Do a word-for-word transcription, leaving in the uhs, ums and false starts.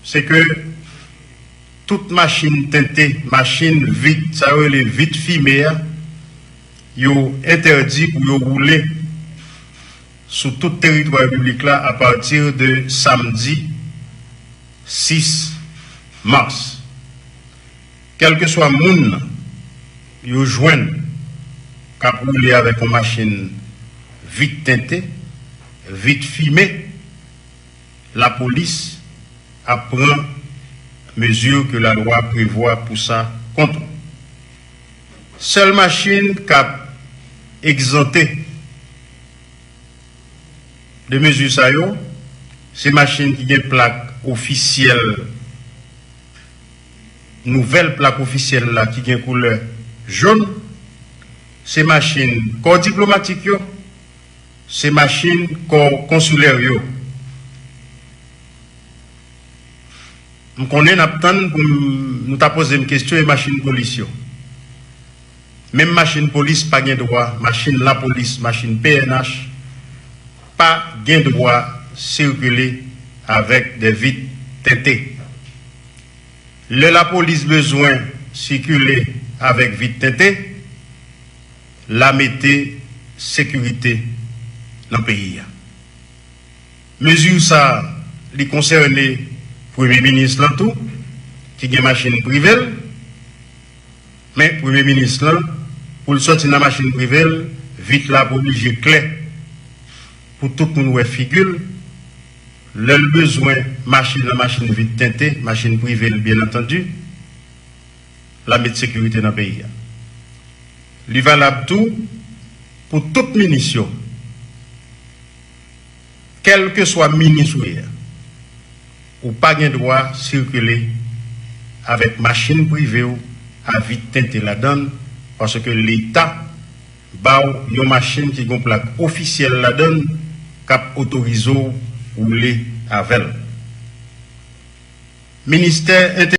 Se ke tout machin tente, machin vit, sa yo rele vit fime a, yo entèdi pou yo woule sou tout teritwa repiblik la apati de samdi sis mas. Kèlkeswa moun nan yo jwenn k ap woule avèk yon machin vit tente, vit fime, lapolis ap pran mezi ke lalwa prevwa pou sa kont ou. Sèl machin k ap egzante de mezi sa yo, se machin ki gen plak ofisyèl, nouvèl plak ofisyèl la ki gen koulè jòn, se machin kò diplomatik yo, se machin kò konsilè yo. M konnen n ap tann pou m, nou ta poze m kesyon e machin polis yo. Menm machin polis pa gen dwa, machin lapolis, machin P N H, pa gen dwa sikile avèk de vit tente. Lè lapolis bezwen sikile avèk vit tente, l a mete sekirite nan peyi a. Mezi sa a, li konsène premye minis lan tou, ki gen machin prive l. Men premye minis lan, pou l sòti nan machin prive l, vit la ap oblije klè pou tout moun wè figi l. Lè l bezwen mache nan machin vit tente, machin prive l, byen antandi, l a met sekirite nan peyi a. Li valab tou pou tout minis yo. Kèlkeswa minis ou ye a, ou pa gen dwa sikile avèk machin prive w a vit tente ladan l, paske Leta ba w yon machin ki gen plak ofisyèl ladan l k ap otorize w woule avè l. Ministè